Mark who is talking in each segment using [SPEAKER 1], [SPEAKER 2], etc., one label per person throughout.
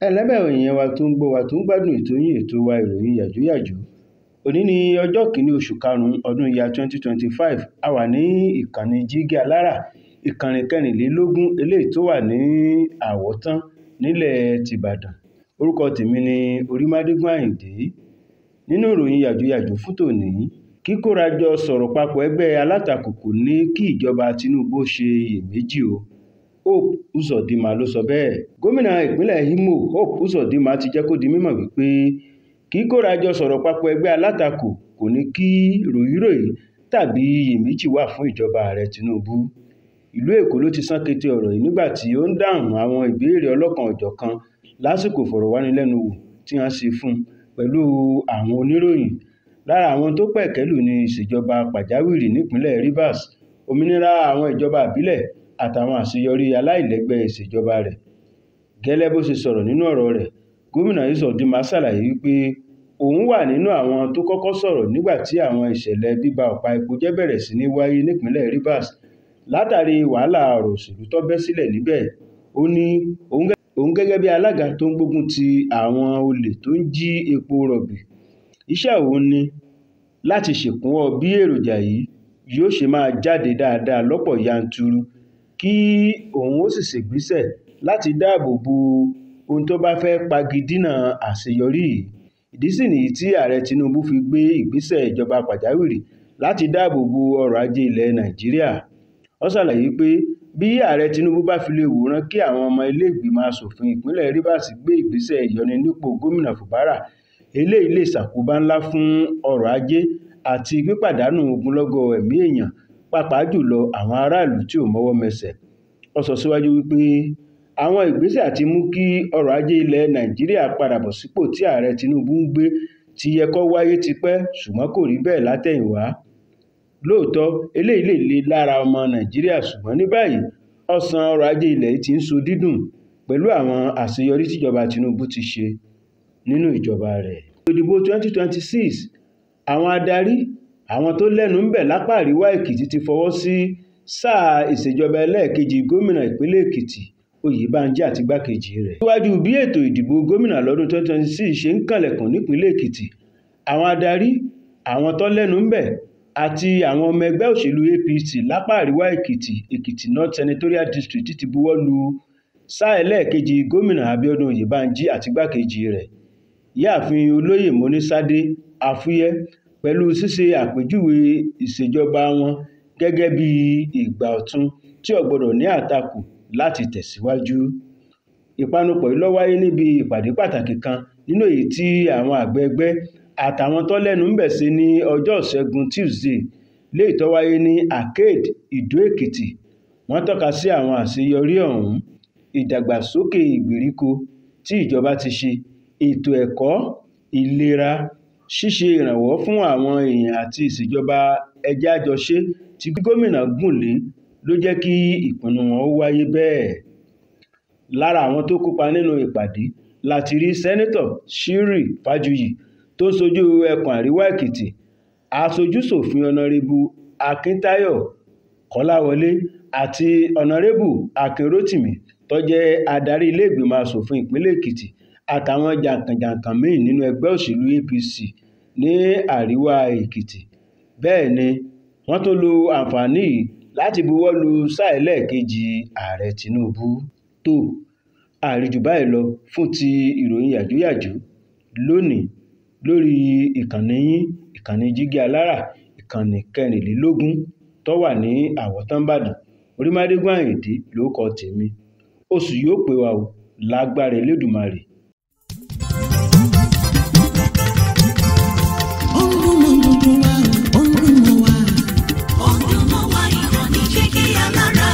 [SPEAKER 1] Ẹ ǹlẹ́ èèyàn wa tó ń gbọ́ wa tó ń gbádùn ètò yín, ètò wa, ìròyìn yàjóyàjó. Òní ní ọjọ́ kìíní oṣù karùn-ún ọdún ìyá 2025. A wà ní ìkànnì Jígí Alára, ìkànnì 24 eléyìí tó wà ní Àwọ̀tán nílẹ̀ tìbàdàn. Orúkọ tèmi ni Orímádégún Àyìndé. Nínú ìròyìn yàjóyàjó fún tòní, kíkórajọ sọ̀rọ̀ papọ̀ ẹgbẹ́ alátakò kò ní kí ìjọba Tinubu ṣe iyèméjì o. Hope Uzodinma ló sọ bẹ́ẹ̀. Gómìnà ìpínlẹ̀ Imo Hope Uzodinma ti jẹ́ kó di mímọ̀ wípé kíkórajọ sọ̀rọ̀ papọ̀ ẹgbẹ́ alátakò kò ní kí ròyíròyí tàbí iyèméjì wà fún ìjọba ààrẹ Tinubu. Ìlú Èkó ló ti sán kété ọ̀rọ̀ yìí nígbà tí ó ń dáhùn àwọn ìbéèrè ọlọ́kan-ò-jọ̀kan lásìkò ìfọ̀rọ̀wánilẹ́nuwò tí wọ́n ṣe fún un pẹ̀lú àwọn oníròyìn. Lára àwọn tó pẹ̀kẹ́lù ní ìṣèjọba pàjáwìrì nípìnlẹ̀ Rivers, òmìnira àwọn ìjọba ìbílẹ̀ àtàwọn àṣeyọrí aláìlẹ́gbẹ́ ìṣèjọba rẹ̀. Gẹ́lẹ́ bó ṣe sọ̀rọ̀ nínú ọ̀rọ̀ rẹ̀, Gómìnà Uzodinma ṣàlàyé wípé òun wà nínú àwọn tó kọ́kọ́ sọ̀rọ̀ nígbà tí àwọn ìṣẹ̀lẹ̀ bíba ọ̀pá epo jẹ́ bẹ̀rẹ̀ sí ní wáyé nípìnlẹ̀ Rivers látàrí wàhálà ọ̀rọ̀ òṣèlú tó bẹ́ sílẹ̀ níbẹ̀. Ó ní òun gẹ́gẹ́ bí alága tó ń gbógun ti àwọn olè tó ń jí epo rọ̀bì, iṣẹ́ òun ni láti ṣèkúnwọ́ bí èròjà yìí yóò ṣe máa jáde dáadáa lọ́pọ̀ yanturu, kí òun ó sì ṣègbésẹ̀ láti dáàbò bo ohun tó bá fẹ́ pagidínà àṣeyọrí yìí. Ìdí sì nìyí tí ààrẹ Tinubu fi gbé ìgbésẹ̀ ìjọba pàjáwìrì láti dáàbò bo ọrọ̀ ajé ilẹ̀ Nàìjíríà. Ó ṣàlàyé pé bí ààrẹ Tinubu bá fi lè wòran kí àwọn ọmọ ilé-ìgbìmọ̀ aṣòfin ìpínlẹ̀ Rivers gbé ìgbésẹ̀ ìyọnipò gómìnà Fubara, eléyìí lè ṣàkóbá ńlá fún ọrọ̀ ajé àti pípàdánù ogunlọ́gọ̀ ẹ̀mí èèyàn, pàápàá jùlọ àwọn aráàlú tí ò mọwọ́ mẹsẹ̀. Ó sọ síwájú wípé àwọn ìgbésẹ̀ àti mú kí ọrọ̀ ajé ilẹ̀ Nàìjíríà padà bọ̀ sípò tí ààrẹ Tinubu ń gbé ti yẹ kó wáyé tipẹ́, ṣùgbọ́n kò rí bẹ́ẹ̀ látẹ̀yìnwá. Lóòótọ́ eléyìí lè le lára ọmọ Nàìjíríà, ṣùgbọ́n ní báyìí ọ̀sán ọrọ̀ ajé ilẹ̀ yìí ti ń so dídùn pẹ̀lú àwọn àṣeyọrí tíjọba Tinubu ti ṣe nínú ìjọba rẹ̀. Ìdìbò 2026, àwọn adarí àwọn tó lẹ́nu ńbẹ̀ lápá àríwá Èkìtì ti fọwọ́ sí sáà ìṣèjọba ẹlẹ́ẹ̀kejì gómìnà ìpínlẹ̀ Èkìtì Oyèbánjí àti igbákejì rẹ̀. Síwájú bí ètò ìdìbò gómìnà lọ́dún 2026 ṣe ń kànlẹ̀kùn nípìnlẹ̀ Èkìtì, àwọn adarí àwọn tó lẹ́nu ńbẹ̀ àti àwọn ọmọ ẹgbẹ́ òṣèlú APC lápá àríwá Èkìtì, Èkìtì North Senatorial District ti buwọ́ lu sáà ẹlẹ́ẹ̀kejì gómìnà Abíọ́dún Oyèbánjí àti igbákejì rẹ̀, Ìyáàfin Olóyè Monísádé Afúyẹ́, pẹ̀lú ṣíṣe àpèjúwe ìṣèjọba wọn gẹ́gẹ́ bí ìgbà ọ̀tun tí ò gbọdọ̀ ní àtakò láti tẹ̀síwájú. Ìpanupọ̀ yìí ló wáyé níbi ìpàdé pàtàkì kan nínú èyí tí àwọn àgbà ẹgbẹ́ àtàwọn tó lẹ́nu ńbẹ̀ ṣe ní ọjọ́ Ìṣẹ́gun Tusidee léyìí tó wáyé ní Arcade, Ìdó-Èkìtì. Wọ́n tọ́ka sí àwọn àṣeyọrí ọ̀hún, ìdàgbàsókè ìgbèríko tí ìjọba ti ṣe, ètò ẹ̀kọ́, ìlera, ṣíṣe ìrànwọ́ fún àwọn èèyàn àti ìṣèjọba ẹjẹ́-á-jọ-ṣe tí gómìnà gùn lé ló jẹ́ kí ìpinnu wọn ó wáyé bẹ́ẹ̀. Lára àwọn tó kópa nínú ìpàdé la ti rí Sẹ́nẹ́tọ̀ Shiri Fájuyì tó ń ṣojú ẹkùn àríwá Èkìtì, aṣojú-ṣòfin Ọ̀nàrẹ́bù Akíntayọ̀ Kọ́láwọlé àti Ọ̀nàrẹ́bù Akin Rótìmí tó jẹ́ adarí ilé-ìgbìmọ̀ aṣòfin ìpínlẹ̀ Èkìtì àtàwọn jàǹkànjàǹkàn míì nínú ẹgbẹ́ òṣèlú APC ní àríwá Èkìtì. Bẹ́ẹ̀ ni wọ́n tún lo àǹfààní yìí láti buwọ́ lu sáà ẹlẹ́ẹ̀kejì ààrẹ Tinubu. Tó, a rí jù báyìí lọ fún ti ìròyìn yàjóyàjó lónìí lórí ìkànnì yín, ìkànnì Jígí Alára, ìkànnì 24 tó wà ní Àwọ̀tán Ìbàdàn. Orímádégún Àyìndé lórúkọ tèmi. Oṣù yóò pé wa o lágbára Elédùmarè.
[SPEAKER 2] Ó ń dún mọ́ gbogbo wa, ó ń dún mọ́ wa.
[SPEAKER 3] Ó ń dún mọ́ wa, ìkànnì Jígí Alára.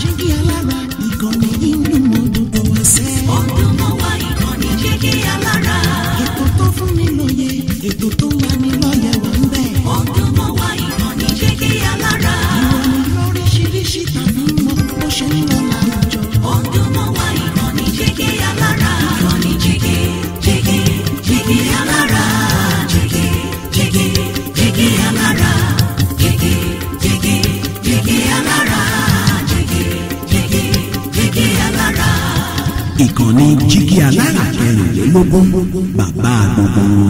[SPEAKER 2] Jígí Alára, ìkànnì yìí ń dún mọ́ gbogbo wa sẹ́.
[SPEAKER 3] Ó ń dún mọ́ wa, ìkànnì Jígí Alára.
[SPEAKER 2] Ètò tó fún ni lóye, ètò tó ń lani lọ́yẹ̀ wà ń bẹ̀.
[SPEAKER 3] Ó ń dún mọ́ wa, ìkànnì Jígí Alára.
[SPEAKER 2] Ìròyìn lóríṣiríṣi tàbí mọ bó ṣe ń lọ láwùjọ.
[SPEAKER 3] Ó ń dún mọ́ wa, ìkànnì Jígí Alára.
[SPEAKER 2] Ìkànnì Jígí Alára 24, bàbá gbogbo wọn.